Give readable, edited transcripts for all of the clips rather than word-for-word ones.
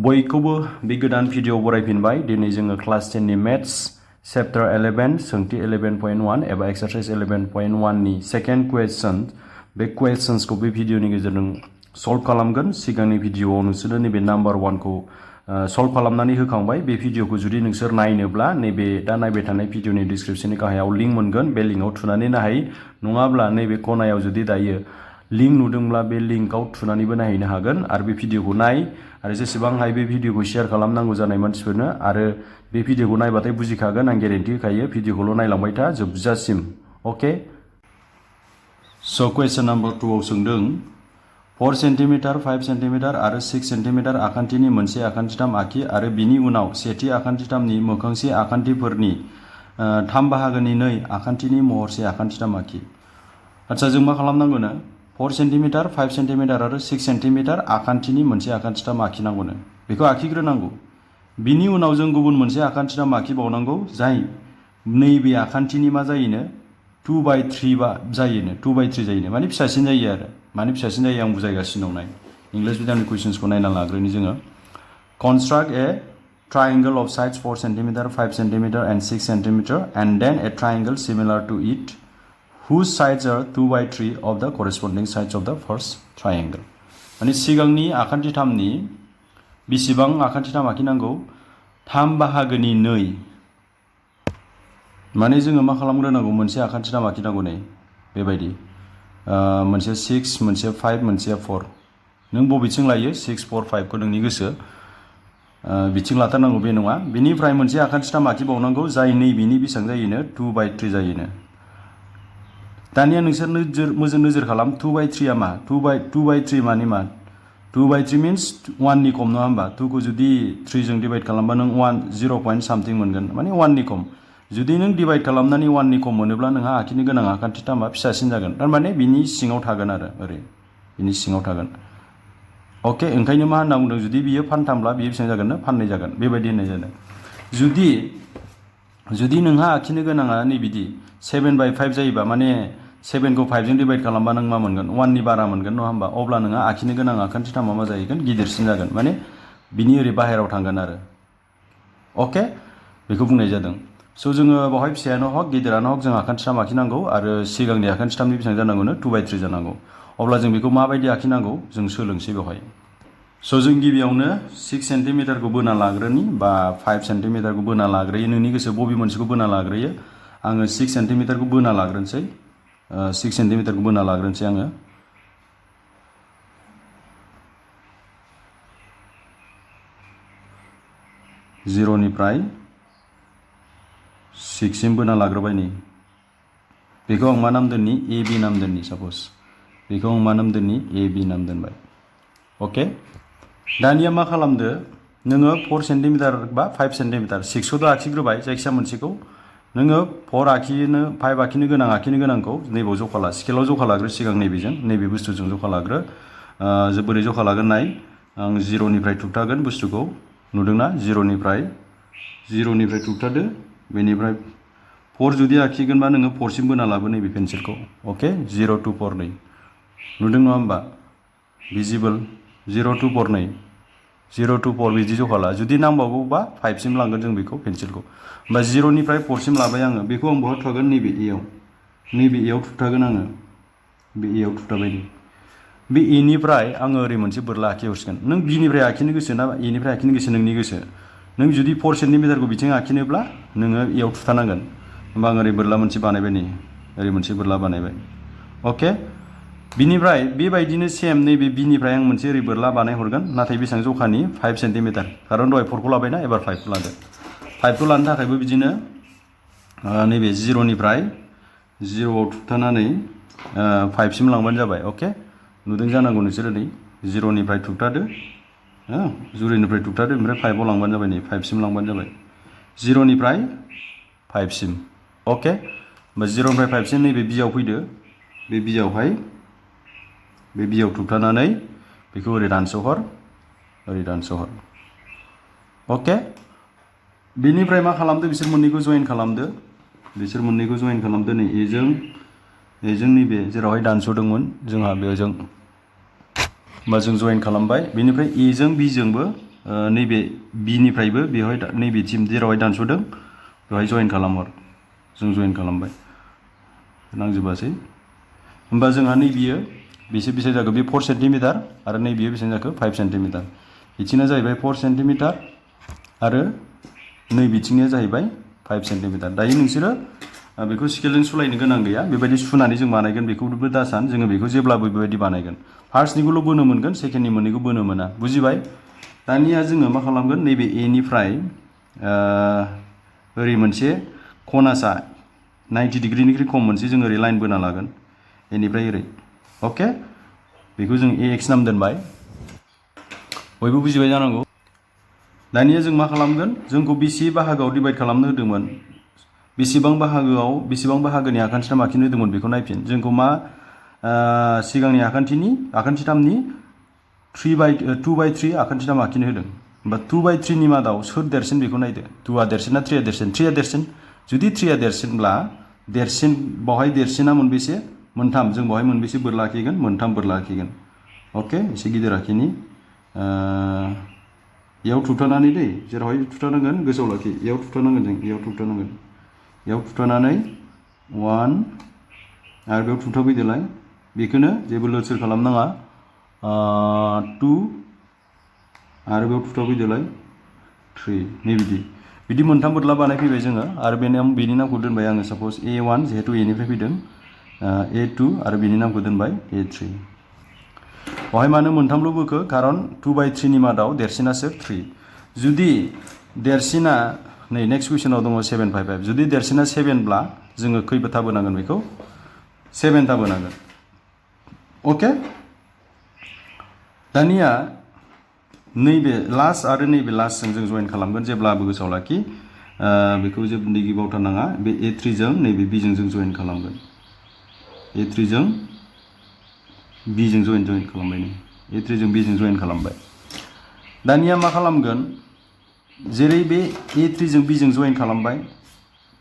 बयखौबो बे गोदान भिडिअ बरायफिनबाय दिनै जोङो क्लास 10 नि मेथ्स चैप्टार 11 सोंथि 11.1 एबा एक्सारसाइज 11.1 नि सेकेंड क्वेश्चन बे क्वेश्चन्सखौ बे भिडिअनि गेजेरजों सल्व खालामगोन सिगांनि भिडिअआव नोंसोरो नैबे नाम्बार 1 खौ सल्व खालामनानै होखांबाय बे भिडिअखौ जुदि नोंसोर नायनोब्ला नैबे दा नायबाय थानाय भिडिअनि डिस्क्रिप्शननि गाहायाव लिंक मोनगोन बे लिंकआव थुनानै नायहै नङाब्ला नैबे खनायाव जुदि दायो लिंक नुदोंब्ला बे लिंकआव थुनानैबो नायहैनो हागोन आरो बे भिडिअखौ नाय आरो जेसेबां हायो बे भिडिअखौ शेयार खालामनांगौ जानाय मानसिफोरनो आरो बे भिडिअखौ नायबाथाय बुजिखागोन आं ग्यारेन्टि होखायो भिडिअखौल' नायलांबाय था जोबजासिम ओके स' क्वेश्चन नाम्बार 2 आव सोंदों 4 सेन्टिमिटार 5 सेन्टिमिटार आरो 6 सेन्टिमिटार आखान्थिनि मोनसे आखान्थिथाम आखि आरो बिनि उनाव सेथि आखान्थिथामनि मोखांसे आखान्थिफोरनि 3 बाहागोनि 2 आखान्थिनि महरसे आखान्थिथाम आखि आच्छा जों मा खालामनांगौनो 4 सेन्टिमिटार 5 सेन्टिमिटार आरो 6 सेन्टिमिटार आखान्थिनि मोनसे आखान्थिथाम आखिनांगौनो बेखौ आखिग्रोनांगौ बिनि उनाव जों गुबुन मोनसे आखान्थिथाम आखिबावनांगौ जाय नैबे आखान्थिनि मा जायोनो 2/3 बा जायोनो 2/3 जायोनो माने फिसासिन जायो आरो माने फिसासिन जायो आं बुजायगासिनो दं नाय इंलिश मिडियामनि कुइसन्सखौ नायना लाग्रोनि जोङो कन्स्ट्राक्ट ए triangle of sides 4 cm 5 cm and 6 cm and then a triangle similar to it whose sides are 2/3 of the corresponding sides of the first triangle माने सिगांनि आखान्थिथामनि बेसेबां आखान्थिथाम आखिनांगौ 3 बाहागोनि 2 माने जोङो मा खालामग्रोनांगौ मोनसे आखान्थिथाम आखिनांगौ नै बेबायदि मोनसे 6 मोनसे 5 मोनसे 4 नों बबेथिं लायो 6 4 5 खौ नोंनि गोसो बिथिं लाथारनांगौ बे नङा बिनिफ्राय मोनसे आखान्थिथाम आखिबावनांगौ जाय नैबेनि बेसेबां जायोनो 2/3 जायोनो दानिया नोंसोर मोजां नोजोर खालाम 2/3 आ मा 2/3 माने मा 2/3 means 1 नि खम नङा होमबा 2 खौ जुदि 3 जों डिवाइड खालामबा नों 1 0 पॉइंट सामथिं मोनगोन माने 1 नि खम जुदि नों डिवाइड खालामनानै 1 नि खम मोनोब्ला नोंहा आखिनो गोनां आखान्थिथामा फिसासिन जागोन थारमाने बिनि सिङाव थागोन आरो ओरै बिनि सिङाव थागोन ओके ओंखायनो मा होनना बुंदों जुदि बियो फानथामब्ला बियो बेसेबां जागोन फाननै जागोन बेबायदि होननाय जादों जुदि नोंहा आखिनो गोनाङा नै बिदि 7/5 जायोबा माने 7 खौ 5 जों डिवाइड खालामबा नों मा मोनगोन 1 नि बारा मोनगोन नङा होमबा अब्ला नोंहा आखिनो गोनां आखान्थिथामा मा जाहैगोन गिदिरसिन जागोन माने बिनि ओरै बाहेरायाव थांगोन आरो ओके बेखौ बुंनाय जादों स' जोङो बावहाय फिसायानो हक गिदिरानो हक जों आखान्थिथाम आखिनांगौ आरो सिगांनि आखान्थिथामनि बेसेबां जानांगौनो 2/3 जानांगौ अब्ला जों बेखौ माबायदि आखिनांगौ जों सोलोंसै बेवहाय स' जों गिबियावनो 6 सेन्टिमिटारखौ बोना लाग्रोनि बा 5 सेन्टिमिटारखौ बोना लाग्रोयो नोंनि गोसो बबे मोनसेखौ बोना लाग्रोयो आङो 6 सेन्टिमिटारखौ बोना लाग्रोनोसै 6 सेन्टिमिटारखौ बोना लाग्रोनोसै आङो जिर'निफ्राय 6 सिम बोना लाग्रोबाय नै बेखौ आं मा नाम दोननि AB नाम दोननि साप'ज बेखौ आं मा नाम दोननि AB नाम दोनबाय ओके दानिया मा खालामदो नोङो 4 सेन्टिमिटार बा 5 सेन्टिमिटार 6 खौथ' आखिग्रोबाय जायखिया मोनसेखौ नोङो 4 आखिनो 5 आखिनो गोनांखौ नैबाव जखा ला स्केलाव जखा लाग्रो सिगां नैबे बुस्थुजों जखा लाग्रो बोरै जखा लागोन नाय आं 0निफ्राय थुबथागोन बुस्थुखौ नुदोंना 0निफ्राय थुबथादो बेनिफ्राय 4 जुदि आखिगोनबा नोङो 4 सिम बोना लाबो नैबे पेन्सिलखौ ओके 0 to 4 नै नुदों नङा होमबा भिजिबल 0 to 4 नै 0 to 4 बिदि जखा ला जुदि नांबावगौबा 5 सिम लांगोन जों बेखौ पेन्सिलखौ होमबा 0निफ्राय 4 सिम लाबाय आङो बेखौ आं बहा थुथागोन नैबे एआव थुथागोन आङो बे एआव थुथाबाय बे एनिफ्राय आङो ओरै मोनसे बोरला आखिहरसिगोन नों बिनिफ्राय आखिनो गोसो ना एनिफ्राय आखिनो गोसो नोंनि गोसो नों जुदि 4 सेन्टिमिटारखौ बिथिं आखिनोब्ला नोङो एआव थुथानांगोन होमबा आं ओरै बोरला मोनसे बानायबाय नै ओरै मोनसे बोरला बानायबाय ओके बिनिफ्राय बेबायदिनो सेम नैबे बिनिफ्राय आं मोनसे ओरै बोरला बानायहरगोन नाथाय बेसेबां जखानि 5 सेन्टिमिटार खारन दहाय 4 खौ लाबायना एबार 5 खौ लादो 5 खौ लानो थाखायबो बिदिनो नैबे 0निफ्राय 0आव थुबथानानै 5 सिम लांबानो जाबाय ओके नुदों जानांगौ नोंसोरो नै 0निफ्राय थुबथादो 0निफ्राय थुबथादो ओमफ्राय 5आव लांबानो जाबाय नै 5 सिम लांबानो जाबाय 0निफ्राय 5 सिम ओके होमबा 0निफ्राय 5 सिम नैबे बियाव फैदो बे बियाव थुबथानानै बेखौ ओरै दानस'हर ओके बेनिफ्राय मा खालामदो बिसोर मोननैखौ जइन खालामदो नै एजों नैबे जेरावहाय दानस'दोंमोन जोंहा बेजों होमबा जों जइन खालामबाय बेनिफ्राय एजों बिजोंबो नैबे बिनिफ्रायबो बेवहाय नैबेसिम जेरावहाय दानस'दों बेवहाय जइन खालामहर जों जइन खालामबाय नांजोबासै होमबा जोंहा नैबेयो बेसे जाखो बे 4 सेन्टिमिटार आरो नैबेयो बेसेबां जाखो 5 सेन्टिमिटार बिथिंना जाहैबाय 4 सेन्टिमिटार आरो नै बिथिंनिया जाहैबाय 5 सेन्टिमिटार दायो नोंसोरो बेखौ स्केलजों सुलायनो गोनां गैया बेबायदि सुनानै जों बानायगोन बेखौबो दासान जोङो बेखौ जेब्लाबो बेबायदि बानायगोन फार्स्टनिखौल' बोनो मोनगोन सेकेन्डनि मोननैखौ बोनो मोना बुजिबाय दानिया जोङो मा खालामगोन नैबे ए निफ्राय ओरै मोनसे खनासा 90 डिग्रीनिख्रुइ खम मोनसे जों ओरै लाइन बोना लागोन एनिफ्राय ओरै ओके बेखौ जों ए एक्स नाम दोनबाय बयबो बुजिबाय जानांगौ दानिया जों मा खालामगोन जोंखौ बेसे बाहागोआव डिभाइड खालामनो होदोंमोन बेसेबां बाहागोनि आखान्थिथाम आखिनो होदोंमोन बेखौ नायफिन जोंखौ मा सिगांनि आखान्थिथामनि 2/3 आखान्थिथाम आखिनो होदों होमबा 2/3 नि मादाव सोर देरसिन बेखौ नायदो 2आ देरसिन ना 3आ देरसिन 3आ देरसिन जुदि 3आ देरसिनब्ला बावहाय देरसिना मोनबेसे मोनथाम जों बावहाय मोनबेसे बोर लाखिगोन मोनथाम बोर लाखिगोन ओके एसे गिदिर आखिनि याव थुथानानै दै जेरावहाय थुथानांगोन गोसोआव लाखि याव थुथानांगोन जों याव थुथानांगोन याव थुथानानै 1 आरो बेयाव थुथाफैदोलाय बेखौनो जेबो लोरसोर खालामनाङा 2 आरो बेयाव थुथाफैदोलाय 3 नै बिदि मोनथाम बोरला बानायफैबाय जोङो आरो बेनि नामखौ दोनबाय आङो साप'ज A1 जिहेतु A निफ्राय फैदों A2 आरो बेनि नामखौ दोनबाय A3 बहाय मानो मोनथामल' बोखो खारन 2/3 नि मादाव देरसिना सोर 3 जुदि देरसिना नै नेक्स्ट कुइसनाव दङ 7/5 जुदि देरसिना 7 ब्ला जोङो खै था बोनांगोन बेखौ 7 था बोनांगोन ओके दानिया नैबे लास्ट आरो नैबे लास्टजों जों जइन खालामगोन जेब्लाबो गोसोआव लाखि बेखौ जेबो बावथारनाङा बे A3 जों नैबे B जों जइन खालामगोन A3 जों B जों जइन खालामबाय नै A3 जों B जों जइन खालामबाय दानिया मा खालामगोन जेरै बे A3 जों B जों जइन खालामबाय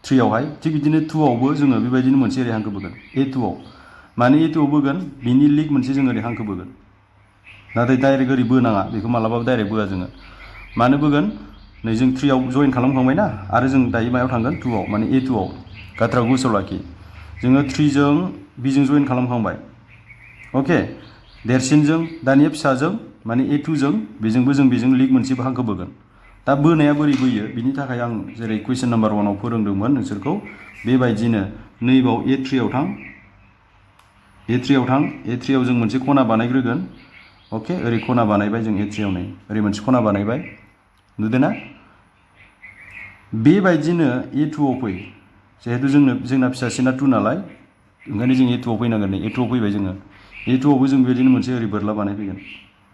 3 आवहाय थिग बिदिनो 2 आवबो जोङो बेबायदिनो मोनसे ओरै हांखो बोगोन A2 आव माने A2 आव बोगोन बिनि लिग मोनसे जों ओरै हांखो बोगोन नाथाय डाइरेक्ट ओरै बोनाङा बेखौ मालाबाबो डाइरेक्ट बोआ जोङो मानो बोगोन नै जों 3 आव जइन खालामखांबाय ना आरो जों दायो मायाव थांगोन 2 आव माने A2 आव बाथ्राखौ गोसोआव लाखि जोङो 3 जों B जों जइन खालामखांबाय ओके देरसिनजों दानिया फिसाजों माने A2 जों बेजोंबो जों बेजों लिग मोनसे हांखो बोगोन दा बोनाया बोरै बोयो बिनि थाखाय आं जेरै कुइसन नाम्बार 1 आव फोरोंदोंमोन नोंसोरखौ बेबायदिनो नैबाव A3 आव थां A3 आव जों मोनसे खना बानायग्रोगोन ओके ओरै खना बानायबाय जों A3 आव नै ओरै मोनसे खना बानायबाय नुदोंना बेबायदिनो A2 आव फै जिहेतु जोंना फिसासिना 2 नालाय ओंखायनो जों A2 आव फैनांगोन नै A2 आव फैबाय जोङो A2 आवबो जों बेबायदिनो मोनसे ओरै बोरला बानायफैगोन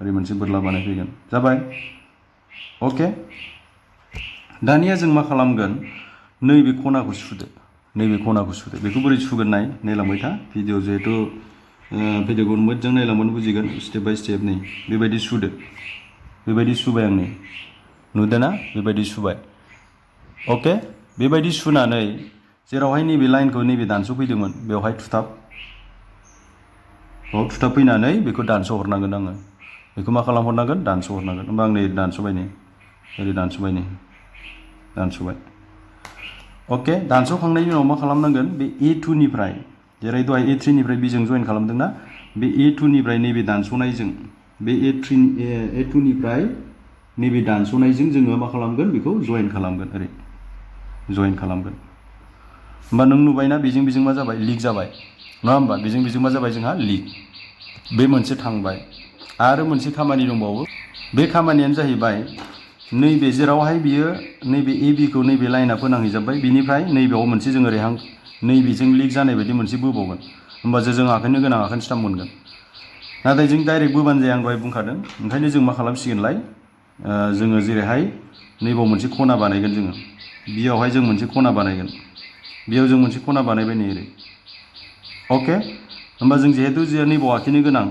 ओरै मोनसे बोरला बानायफैगोन जाबाय ओके दानिया जों मा खालामगोन नैबे खनाखौ सुदो बेखौ बोरै सुगोन नायलांबाय था भिडिअ जिहेतु भिडिअखौ मोजां नायलांबानो बुजिगोन स्टेप बाय स्टेप नै बेबायदि सुदो बेबायदि सुबाय आं नै नुदोंना बेबायदि सुबाय ओके बेबायदि सुनानै जेरावहाय नैबे लाइनखौ नैबे दानस'फैदोंमोन बेवहाय थुथाबफैनानै बेखौ दानस'हरनांगोन आङो बेखौ मा खालामहरनांगोन दानस'हरनांगोन होमबा आं नै दानस'बाय नै ओरै दानस'बाय ओके दानस'खांनायनि उनाव मा खालामनांगोन बे A2 निफ्राय जेरै दहाय A3 निफ्राय B जों जइन खालामदोंना बे A2 निफ्राय नैबे दानस'नायजों बे A2 निफ्राय नैबे दानस'नायजों जोङो मा खालामगोन बेखौ जइन खालामगोन ओरै जइन खालामगोन होमबा नों नुबायना बेजों मा जाबाय लिक जाबाय नङा होमबा बेजों मा जाबाय जोंहा लिक बे मोनसे थांबाय आरो मोनसे खामानि दंबावो बे खामानियानो जाहैबाय नैबे जेरावहाय बियो नैबे AB खौ नैबे लाइना फोनांहैजाबाय बिनिफ्राय नैबेयाव मोनसे जों ओरै नैबेजों लिक जानाय बायदि मोनसे बोबावगोन होमबासो जों आखाइनो गोनां आखान्थिथाम मोनगोन नाथाय जों डाइरेक्ट बोबानो जाया आं दहाय बुंखादों ओंखायनो जों मा खालामसिगोनलाय जोङो जेरैहाय नैबाव मोनसे खना बानायगोन जोङो बियावहाय जों मोनसे खना बानायगोन बेयाव जों मोनसे खना बानायबाय नै ओरै ओके होमबा जों जिहेतु नैबाव आखिनो गोनां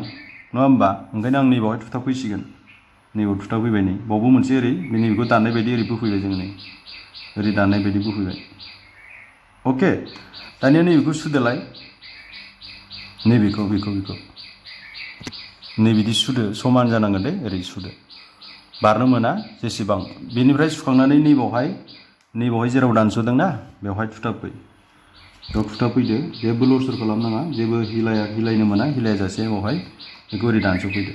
नङा होमबा ओंखायनो आं नैबावहाय थुथाबफैसिगोन नैबाव थुथाबफैबाय नै बावबो मोनसे ओरै नैबेखौ दाननाय बायदि ओरै बोफैबाय जोङो नै ओरै दाननाय बायदि बोफैबाय ओके दानिया नैबेखौ सुदोलाय नैबेखौ नै बिदि सुदो समान जानांगोन दे ओरै सुदो बारनो मोना जेसेबां बेनिफ्राय सुखांनानै नैबावहाय जेराव दानस'दों ना बेवहाय थुथाबफै बेयाव थुथाबफैदो जेबो लर-सर खालामनाङा जेबो हिलायनो मोना हिलायाजासे बेवहाय बेखौ ओरै दानस'फैदो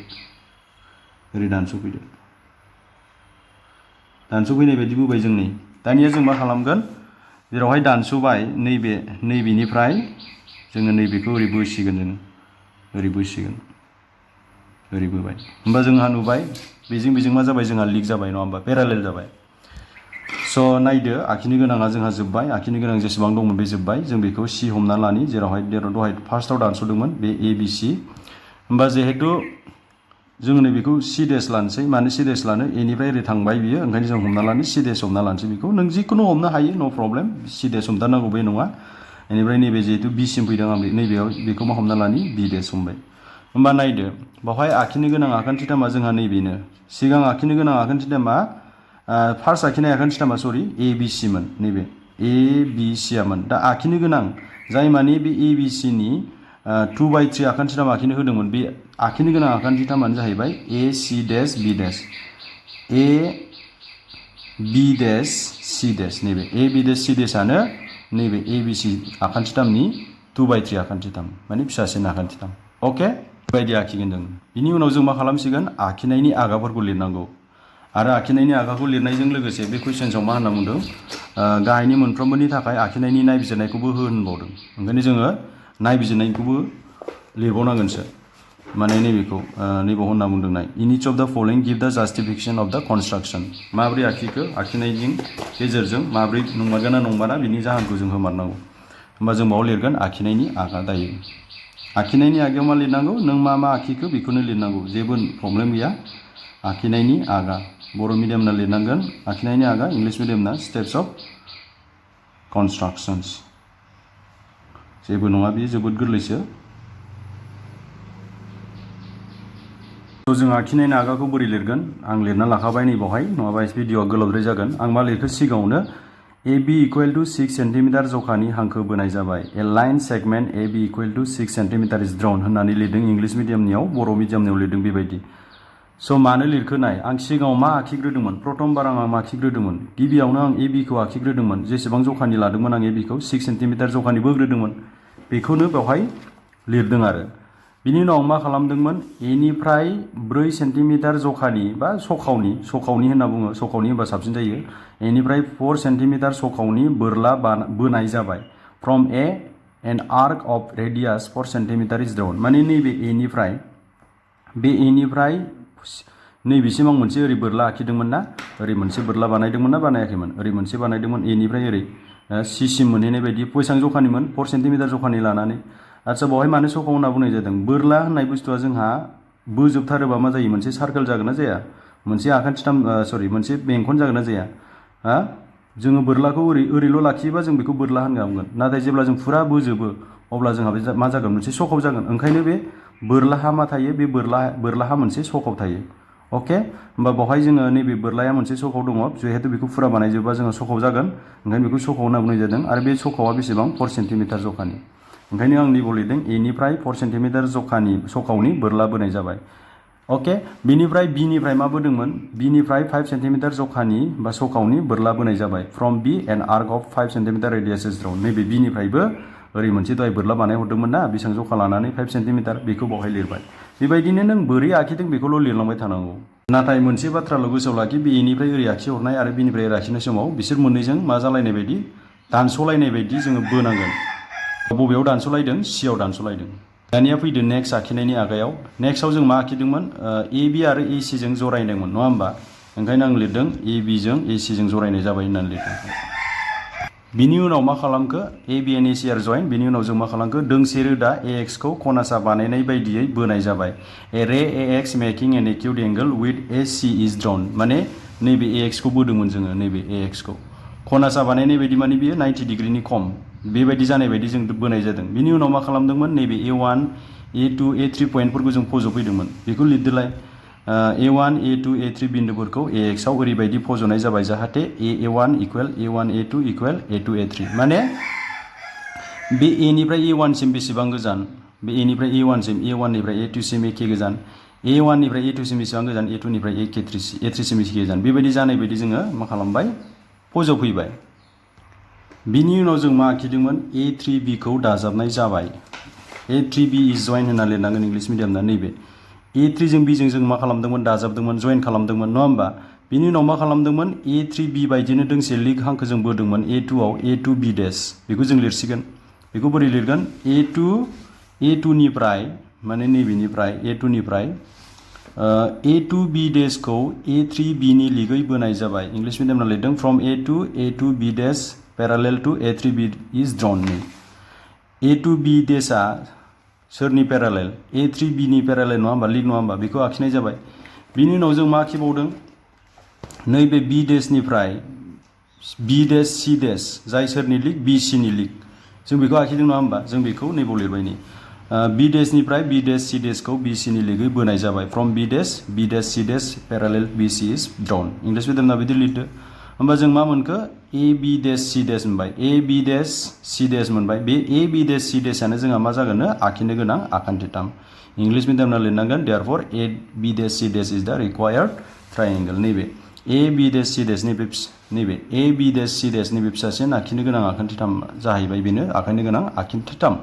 दानस'फैनाय बायदि बोबाय जों नै दानिया जों मा खालामगोन जेरावहाय दानस'बाय नैबेनिफ्राय जोङो नैबेखौ ओरै बोसिगोन ओरै बोबाय होमबा जोंहा नुबाय बेजों मा जाबाय जोंहा लिक जाबाय नङा होमबा पेरालेल जाबाय स' नायदो आखिनो गोनाङा जोंहा जोब्बाय आखिनो गोनां जेसेबां दंमोन बे जोब्बाय जों बेखौ सि हमना लानि जेरावहाय दहाय फार्स्टआव दानस'दोंमोन बे ए बि सि होमबा जिहेतु जों नैबेखौ सि देस लानोसै मानो सि देस लानो एनिफ्राय ओरै थांबाय बियो ओंखायनो जों हमना लानो सि देस हमना लानोसै बेखौ नों जिखुनु हमनो हायो नो प्रब्लेम सि देस हमथारनांगौ बे नङा बेनिफ्राय नैबे जिहेतु बि सिम फैदों आं नैबेयाव बेखौ मा हमना लानि बि देस हमबाय होमबा नायदो बावहाय आखिनो गोनां आगान थिथामा जोंहा नैबेनो सिगां आखिनो गोनां आगान थिथामा फार्स्ट आखिनाय आगान थिथामा सरि ए बि सि मोन नैबे ए बि सियामोन दा आखिनो गोनां जाय मानि बे ए बि सि नि 2/3 आगान थिथामा आखिनो होदोंमोन बे आखिनो गोनां आगान थिथामानो जाहैबाय ए सि देस बि देस ए बि देस सि देस नैबे ए बि देस सि देसआनो नैबे ए बि सि आगान थिथामनि 2/3 आगान थिथाम माने फिसासिन आगान थिथाम अके बेबायदि आखिगोन जों बिनि उनाव जों मा खालामसिगोन आखिनायनि आगाफोरखौ लिरनांगौ आरो आखिनायनि आगाखौ लिरनायजों लोगोसे बे कुइसन्सआव मा होनना बुंदों गाहायनि मोनफ्रोमबोनि थाखाय आखिनायनि नायबिजिरनायखौबो होनबावदों ओंखायनो जोङो नायबिजिरनायखौबो लिरबावनांगोनसो माने नैबाव होनना बुंदों नाय इन इच अफ द फलोइं गिभ द जास्टिफिकेशन अफ द कनस्ट्राक्शन माब्रै आखिखो आखिनायनि गेजेरजों माब्रै नंमारगोना नंमारा बिनि जाहोनखौ जों होमारनांगौ होमबा जों बाव लिरगोन आखिनायनि आगा दायो आखिनायनि आगायाव मा लिरनांगौ नों मा आखिखो बेखौनो लिरनांगौ जेबो प्रब्लेम गैया आखिनायनि आगा बर' मिडियामना लिरनांगोन आखिनायनि आगा इंलिश मिडियामना स्टेप्स अफ कनस्ट्राक्शन्स जेबो नङा बेयो जोबोद गोरलैसो जों आखिनायनि आगाखौ बोरै लिरगोन आं लिरना लाखाबाय नैबावहाय नङाबा भिडिअआ गोलावद्राय जागोन आं मा लिरखो सिगाङावनो ए बि इकुवेल टु 6 सेन्टिमिटार जखानि हांखो बोनाय जाबाय ए लाइन सेगमेन्ट ए बि इकुवेल टु 6 सेन्टिमिटार इज ड्रन होननानै लिरदों इंलिश मिडियामनियाव बर' मिडियामनियाव लिरदों बेबायदि स' मानो लिरखो नाय आं सिगाङाव मा आखिग्रोदोंमोन प्रथमबार आं मा आखिग्रोदोंमोन गिबियावनो आं ए बिखौ आखिग्रोदोंमोन जेसेबां जखानि लादोंमोन आं ए बिखौ 6 सेन्टिमिटार जखानि बोग्रोदोंमन बेखौनो बेवहाय लिरदों आरो बिनि उनाव मा खालामदोंमोन एनिफ्राय 4 सेन्टिमिटार जखानि बा सखावनि होनना बुङो सखावनि होनबा साबसिन जायो एनिफ्राय 4 सेन्टिमिटार सखावनि बोरला बोनाय जाबाय from A an arc of radius 4 centimetre is drawn माने नैबे एनिफ्राय नैबेसिम आं मोनसे ओरै बोरला आखिदोंमोन ना ओरै मोनसे बोरला बानायदोंमोन ना बानायाखैमोन ओरै मोनसे बानायदोंमोन एनिफ्राय ओरै सिसिम मोनहैनाय बायदि बेसेबां जखानिमोन 4 सेन्टिमिटार जखानि लानानै आच्छा बावहाय मानो सखाव होनना बुंनाय जादों बोरला होननाय बुस्थुआ जोंहा बोजोबथारोबा मा जायो मोनसे सार्कोल जागोन ना जाया मोनसे आगान थिथाम मोनसे बेंखन जागोन ना जाया जोङो बोरलाखौ ओरैल' लाखियोबा जों बेखौ बोरला होनगोन नाथाय जेब्ला जों फुरा बोजोबो अब्ला जोंहा बे मा जागोन मोनसे सखाव जागोन ओंखायनो बे बोरलाहा मा थायो बे बोरलाहा मोनसे सखाव थायो अके होमबा बावहाय जोङो नैबे बोरलाया मोनसे सखाव दङ जिहेतु बेखौ फुरा बानायजोबा जोङो सखाव जागोन ओंखायनो बेखौ सखाव होनना बुंनाय जादों आरो बे सखावा बेसेबां 4 सेन्टिमिटार जखानि ओंखायनो आं नैबाव लिरदों एनिफ्राय 4 सेन्टिमिटार जखानि सखावनि बोरला बोनाय जाबाय अके बिनिफ्राय बिनिफ्राय मा बोदोंमोन बिनिफ्राय 5 सेन्टिमिटार जखानि बा सखावनि बोरला बोनाय जाबाय from B an arc of 5 centimetre radius is drawn नैबे बिनिफ्रायबो ओरै मोनसे दहाय बोरला बानायहरदोंमोन ना बेसेबां जखा लानानै 5 सेन्टिमिटार बेखौ बावहाय लिरबाय बेबायदिनो नों बोरै आखिदों बेखौल' लिरलांबाय थानांगौ नाथाय मोनसे बाथ्राल' गोसोआव लाखि बे एनिफ्राय ओरै आखिहरनाय आरो बिनिफ्राय ओरै आखिनाय समाव बिसोर मोननैजों मा जालायनाय बायदि दानस'लायनाय बायदि जोङो बोनांगोन बबेयाव दानस'लायदों सियाव दानस'लायदों दानिया फैदो नेक्स्ट आखिनायनि आगायाव नेक्स्टआव जों मा आखिदोंमोन ए बि आरो ए सि जों जरायदोंमोन नङा होमबा ओंखायनो आं लिरदों ए बि जों ए सि जों जरायनाय जाबाय होननानै लिरदों बिनि उनाव मा खालामखो ए बि एन ए सि आर जइन बिनि उनाव जों मा खालामखो दोंसे रोदा ए एक्सखौ खनासा बानायनाय बायदियै बोनाय जाबाय a ray A X making an acute angle with A C is drawn माने नैबे ए एक्सखौ बोदोंमोन जोङो नैबे ए एक्सखौ खनासा बानायनाय बायदि माने बियो 90 डिग्रीनि खम बेबायदि जानाय बायदि जों बोनाय जादों बिनि उनाव मा खालामदोंमोन नैबे A1 A2 A3 पॉइन्टफोरखौ जों फज'फैदोंमोन बेखौ लिरदोलाय A1 A2 A3 बिन्दुफोरखौ A X आव ओरैबायदि फज'नाय जाबाय जाहाथे A1 equal A1 A2 equal A2 A3 माने बे A निफ्राय A1 सिम बेसेबां गोजान बे A निफ्राय A1 सिम A1 निफ्राय A2 सिम एखे गोजान A1 निफ्राय A2 सिम बेसेबां गोजान A2 निफ्राय A3 सिम बेसे गोजान बेबायदि जानाय बायदि जोङो मा खालामबाय फोजोबफैबाय बिनि उनाव जों मा आखिदोंमोन A3B खौ दाजाबनाय जाबाय A3B इज जइन होनना लिरनांगोन इंलिश मिडियामना नैबे A3 जों B जों मा खालामदोंमोन दाजाबदोंमोन जइन खालामदोंमोन नङा होमबा बिनि उनाव मा खालामदोंमोन A3B बायदिनो दोंसे लिग हांखो जों बोदोंमोन A2 आव A2B डैश बेखौ जों लिरसिगोन बेखौ बोरै लिरगोन A2 निफ्राय माने नैबेनिफ्राय A2 निफ्राय A2B डैश को A3B नि लिगै बोनाय जाबाय इंलिश मिडियामना लिरदों from A2B dash parallel to A3B is drawn A2B डैशआ सोरनि पैरेलल A3B नि पैरेलल नङा होमबा लिग नङा होमबा बेखौ आखिनाय जाबाय बिनि उनाव जों मा आखिबावदों नैबे B डैश निफ्राय B डैश C डैश जाय सोरनि लिग BC नि लिग जों बेखौ आखिदों नङा होमबा जों बेखौ नैबाव लिरबाय नि B डैश निफ्राय B डैश C डैश को BC नि लिगै बोनाय जाबाय from B dash C dash parallel BC is drawn English मिडियामना बिदि लिरदो होमबा जों मा मोनखो AB डैश C डैश मोनबाय AB डैश C डैश मोनबाय बे AB डैश C डैशआनो जोंहा मा जागोन आखिनो गोनां आखान्थिथाम इंलिश मिडियामना लिरनांगोन therefore AB dash C dash is the required triangle नैबे AB डैश C डैश नैबे AB डैश C डैश नैबे फिसासिन आखिनो गोनां आखान्थिथाम जाहैबाय बेनो आखिनो गोनां आखान्थिथाम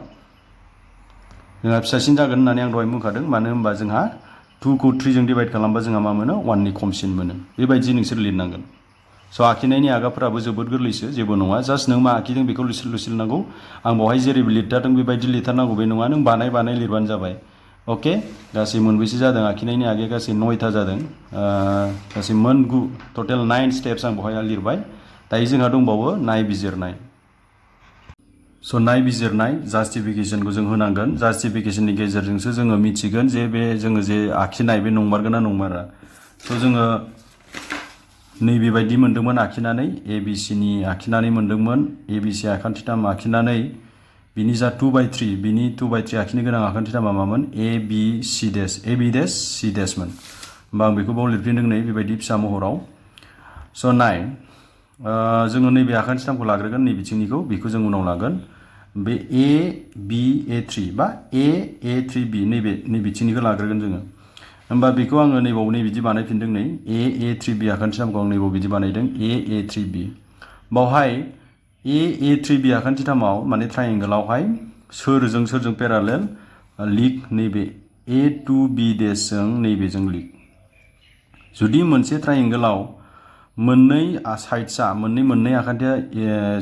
जोंहा फिसासिन जागोन होननानै आं दहाय बुंखादों मानो होनबा जोंहा 2 खौ 3 जों डिवाइड खालामबा जोंहा मा मोनो 1 नि खमसिन मोनो बेबायदि नोंसोर लिरनांगोन स' आखिनायनि आगाफोराबो जोबोद गोरलैसो जेबो नङा जास्ट नों मा आखिदों बेखौ लिरनांगौ आं बावहाय जेरै लिरथारदों बेबायदि लिरथारनांगौ बे नङा नों बानाय लिरबानो जाबाय अके गासै मोनबैसे जादों आखिनायनि आगे गासै 9था जादों गासै मोन 9 टटेल 9 स्टेप्स आं बावहाय लिरबाय दायो जोंहा दंबावो नायबिजिरनाय स' नायबिजिरनाय जास्टिफिकेशनखौ जों होनांगोन जास्टिफिकेशननि गेजेरजोंसो जोङो मिथिगोन जे बे जोङो जे आखिनाय बे नंमारगोन ना नंमारा स' जोङो नैबेबायदि मोन्दोंमोन आखिनानै ABC नि आखिनानै मोन्दोंमोन ABC आखान्थिथाम आखिनानै बिनि जा 2/3 बिनि 2/3 आखिनो गोनां आखान्थिथामा मामोन AB डैश C डैशमोन होमबा आं बेखौ बाव लिरफिनदों नै बेबायदि फिसा महराव स' नाय जोङो नैबे आखान्थिथामखौ लाग्रोगोन नै बिथिंनिखौ बेखौ जों उनाव लागोन बे A3 बा A3B नै बिथिंनिखौ लाग्रोगोन जोङो होमबा बेखौ आङो नैबाव नै बिदि बानायफिनदों नै A3B आखान्थिथामखौ आं नैबाव बिदि बानायदों A3B बावहाय A3B आखान्थिथामाव माने ट्रायंगोलावहाय सोरजों पेरालेल लिग नैबे A2B डैशजों नैबेजों लिग जुदि मोनसे ट्रायंगोलाव मोननै साइड्सआ मोननै आखान्थिया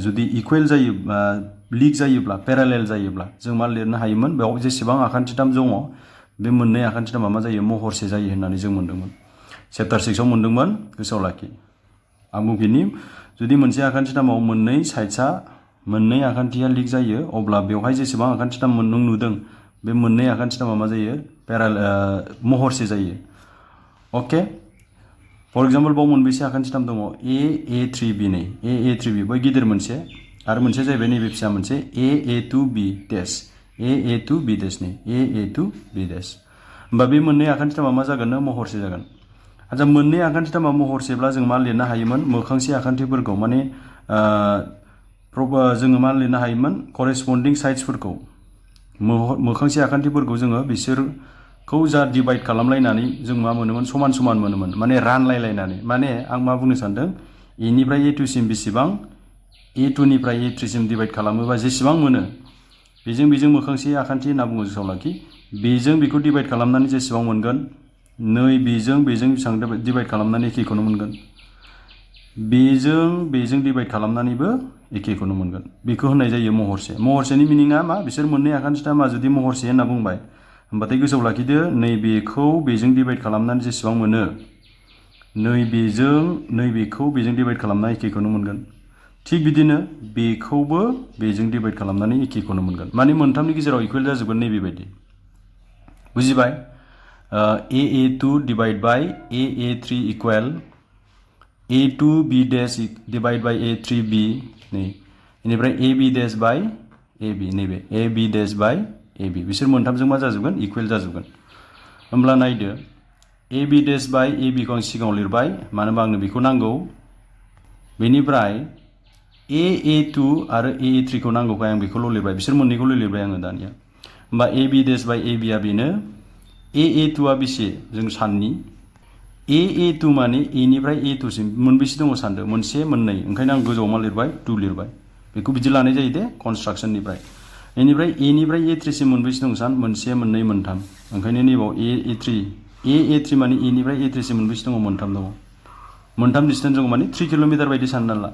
जुदि इकुवेल जायोब्ला लिग जायोब्ला पेरालेल जायोब्ला जों मा लिरनो हायोमोन बेयाव जेसेबां आखान्थिथाम दङ बे मोननै आखान्थिथामा मा जायो महरसे जायो होननानै जों मोन्दोंमोन चैप्टार 6 आव मोन्दोंमोन गोसोआव लाखि आं बुंफिननि जुदि मोनसे आखान्थिथामाव मोननै साइड्सआ मोननै आखान्थिया लिग जायो अब्ला बेवहाय जेसेबां आखान्थिथाम नों नुदों बे मोननै आखान्थिथामा मा जायो महरसे जायो अके फर एग्जाम्पल बाव मोनबेसे आखान्थिथाम दङ A3B नै A3B बै गिदिर मोनसे आरो मोनसे जाहैबाय नैबे फिसा मोनसे A2B डैश A2B डैश नै A2B डैश होमबा बे मोननै आखान्थिथामा मा जागोन महरसे जागोन आচ্ছা मोननै आखान्थिथामा महरसेब्ला जों मा लिरनो हायोमोन मोखांसे आखान्थिफोरखौ माने जोङो मा लिरनो हायोमोन करेसपन्डिं साइड्सफोरखौ मोखांसे आखान्थिफोरखौ जोङो बिसोरखौ जा डिवाइड खालामलायनानै जों मा मोनोमोन समान मोनोमोन माने रानलायलायनानै माने आं मा बुंनो सानदों A निफ्राय A2 सिम बेसेबां A2 निफ्राय A3 सिम डिवाइड खालामोबा जेसेबां मोनो बेजों मोखांसे आखान्थि होनना बुङो गोसोआव लाखि बेजों बेखौ डिवाइड खालामनानै जेसेबां मोनगोन नै बेजों बेसेबां डिवाइड खालामनानै एखेखौनो मोनगोन बेजों डिवाइड खालामनानैबो एखेखौनो मोनगोन बेखौ होननाय जायो महरसेनि मिनिङा मा बिसोर मोननै आखान्थिथामा जुदि महरसे होनना बुंबाय होमबाथाय गोसोआव लाखिदो नैबेखौ बेजों डिवाइड खालामनानै जेसेबां मोनो नैबेखौ बेजों डिवाइड खालामना एखेखौनो मोनगोन थिग बिदिनो बेखौबो बेजों डिवाइड खालामनानै एखेखौनो मोनगोन माने मोनथामनि गेजेराव इकुवेल जाजोबगोन नैबेबायदि बुजिबाय AA2 divide by AA3 equal A2B dash divide by A3B नै इनिफ्राय AB डैश बाय AB नैबे AB डैश बाय AB बिसोर मोनथामजों मा जाजोबगोन इकुवेल जाजोबगोन होमब्ला नायदो AB डैश बाय AB खौ आं सिगाङाव लिरबाय मानो होनबा आंनो बेखौ नांगौ बेनिफ्राय AA2 आरो AA3 खौ नांगौखाय आं बेखौल' लिरबाय बिसोर मोननैखौल' लिरबाय आङो दानिया होमबा AB डैश बाय AB आ बेनो A2 आ बेसे जों साननि A2 माने A निफ्राय A2 सिम मोनबेसे दङ सानदो मोनसे मोननै ओंखायनो आं गोजौआव मा लिरबाय 2 लिरबाय बेखौ बिदि लानाय जायो दे कन्स्ट्राक्शननिफ्राय बेनिफ्राय A निफ्राय A3 सिम मोनबेसे दं सान मोनसे मोननै मोनथाम ओंखायनो नैबाव A3 माने A निफ्राय A3 सिम मोनबेसे दङ मोनथाम दङ मोनथाम डिस्टेन्स दङ माने 3 किलोमिटार बायदि सानना ला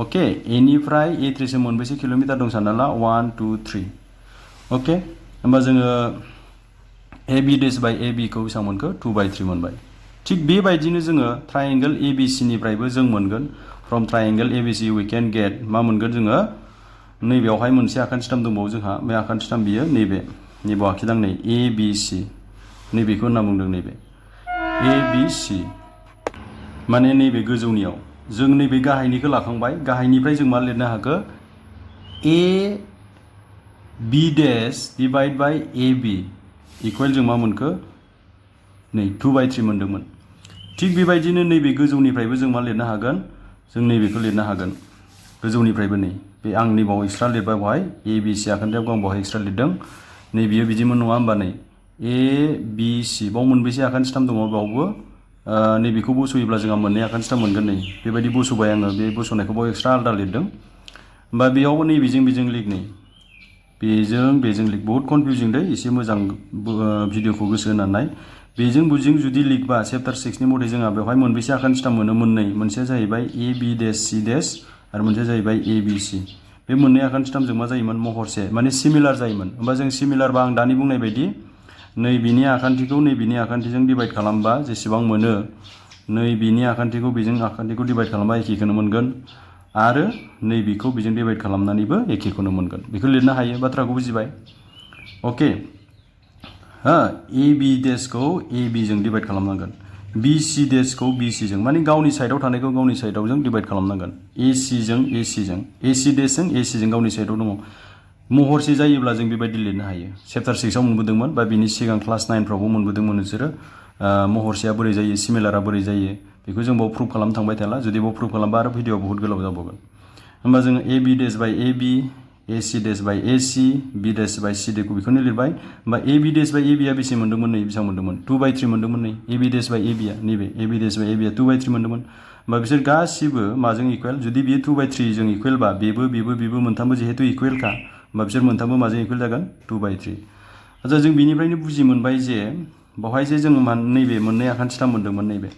ओके A निफ्राय A3 सिम मोनबेसे किलोमिटार दं सानना ला 1 2 3 ओके होमबा जोङो AB dash by AB खौ बेसेबां मोनखो 2/3 मोनबाय थिग बेबायदिनो जोङो ट्रायंगल ABC निफ्रायबो जों मोनगोन from triangle ABC we can get मा मोनगोन जोङो नैबेयावहाय मोनसे आखान्थि सिथाम दंबावो जोंहा बे आखान्थि सिथाम बियो नैबेयाव आखिदांनै ABC नैबेखौ होनना बुंदों नैबे ABC माने नैबे गोजौनियाव जों नैबे गाहायनिखौ लाखांबाय गाहायनिफ्राय जों मा लिरनो हाखो AB dash divide by AB equal जों मा मोनखो नै 2/3 मोनदोंमोन थिग बेबायदिनो नैबे गोजौनिफ्रायबो जों मा लिरनो हागोन जों नैबेखौ लिरनो हागोन गोजौनिफ्रायबो नै बे आं नैबाव एक्सट्रा लिरबाय बहाय ABC आखान्थियाव आं बहाय एक्सट्रा लिरदों नै बियो बिदिमोन नङा होमबा नै ABC बाव मोनबेसे आखान्थि सिथाम दङ बावबो नैबेखौ बस'योब्ला जोंहा मोननै आखान्थि सिथाम मोनगोन नै बेबायदि बस'बाय आङो बे बस'नायखौ बाव एक्सट्रा आलादा लिरदों होमबा बेयावबो नै बेजों लिख नै बेजों लिख बहुत कनफिउजिं दै एसे मोजां भिडिअखौ गोसो होनानै नाय बेजों जुदि लिखबा चैप्टार 6 नि मथे जोंहा बेवहाय मोनबेसे आखान्थि सिथाम मोनो मोननै मोनसेया जाहैबाय AB dash C dash आरो मोनसेया जाहैबाय ABC बे मोननै आखान्थि सिथामजों मा जायोमोन महरसे माने सिमिलार जायोमोन होमबा जों सिमिलारबा आं दानि बुंनाय बायदि नैबेनि आखान्थिखौ नैबेनि आखान्थिजों डिभाइड खालामबा जेसेबां मोनो नैबेनि आखान्थिखौ बेजों आखान्थिखौ डिभाइड खालामबा एखेखौनो मोनगोन आरो नैबेखौ बेजों डिभाइड खालामनानैबो एखेखौनो मोनगोन बेखौ लिरनो हायो बाथ्राखौ बुजिबाय ओके AB dash खौ AB जों डिभाइड खालामनांगोन BC dash खौ BC जों माने गावनि साइडआव थानायखौ गावनि साइडआव जों डिभाइड खालामनांगोन AC जों AC dash जों AC जों गावनि साइडआव दङ महरसे जायोब्ला जों बेबायदि लिरनो हायो चैप्टार 6 आव मोनबोदोंमोन बा बिनि सिगां क्लास 9 फ्रावबो मोनबोदोंमोन नोंसोरो महरसेया बोरै जायो सिमिलारा बोरै जायो बेखौ जों बाव प्रुफ खालामनो थांबाय थाला जुदि बाव प्रुफ खालामबा आरो भिडिअआ बहुत गोलाव जाबावगोन होमबा जोङो AB dash by AB AC dash by AC B dash by CD खौ बेखौनो लिरबाय होमबा AB dash by AB आ बेसे मोनदोंमोन नै बेसेबां मोनदोंमोन 2/3 मोनदोंमोन नै AB dash by AB आ नैबे AB dash by AB आ 2/3 मोनदोंमोन होमबा बिसोर गासिबो माजों इकुवेल जुदि बियो 2/3 जों इकुवेलबा बेबो मोनथामबो जिहेतु इकुवेलखा होमबा बिसोर मोनथामबो माजों इकुवेल जागोन 2/3 आচ্ছা जों बिनिफ्रायनो बुजि मोनबाय जे बहाय जे जों नैबे मोननै आखान्थि सिथाम मोनदोंमोन नैबे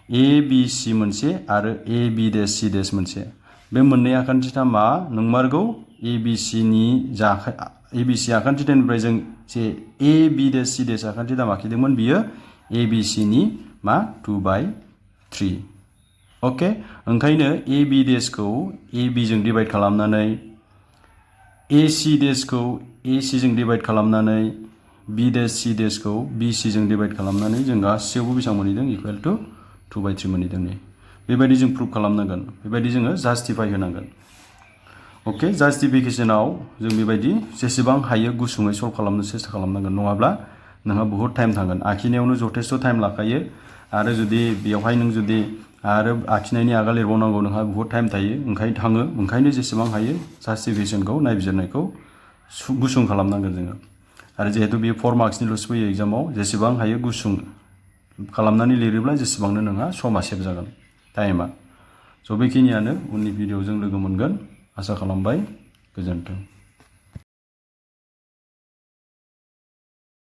ABC मोनसे आरो AB dash C dash मोनसे बे मोननै आखान्थि सिथामा नंमारगौ ABC आखान्थि सिथामनिफ्राय जों जे AB dash C dash आखान्थि सिथाम आखिदोंमोन बियो ABC नि मा 2/3 ओके ओंखायनो AB dash खौ AB जों डिभाइड खालामनानै AC dash खौ AC जों डिभाइड खालामनानै B dash C dash खौ BC जों डिभाइड खालामनानै जों गासैयावबो बेसेबां मोनहैदों इकुवेल टु 2/3 मोनहैदों नै बेबायदि जों प्रुफ खालामनांगोन बेबायदि जोङो जास्टिफाइ होनांगोन ओके जास्टिफिकेशनाव जों बेबायदि जेसेबां हायो गुसुङै सल्भ खालामनो सेस्था खालामनांगोन नङाब्ला नोंहा बहुत टाइम थांगोन आखिनायावनो जथेस्थ टाइम लाखायो आरो जुदि बेवहाय नों जुदि आरो आखिनायनि आगा लिरबावनांगौ नोंहा बहुत टाइम थायो ओंखायनो जेसेबां हायो जास्टिफिकेशनखौ नायबिजिरनायखौ गुसुं खालामनांगोन जोङो आरो जिहेतु बेयो 4 मार्क्सनिल'सो फैयो एग्जामाव जेसेबां हायो गुसुं खालामनानै लिरोब्ला जेसेबांनो नोंहा समा सेभ जागोन टाइमा स' बेखिनियानो उननि भिडिअ'जों लोगो मोनगोन आसा खालामबाय गोजोन्थों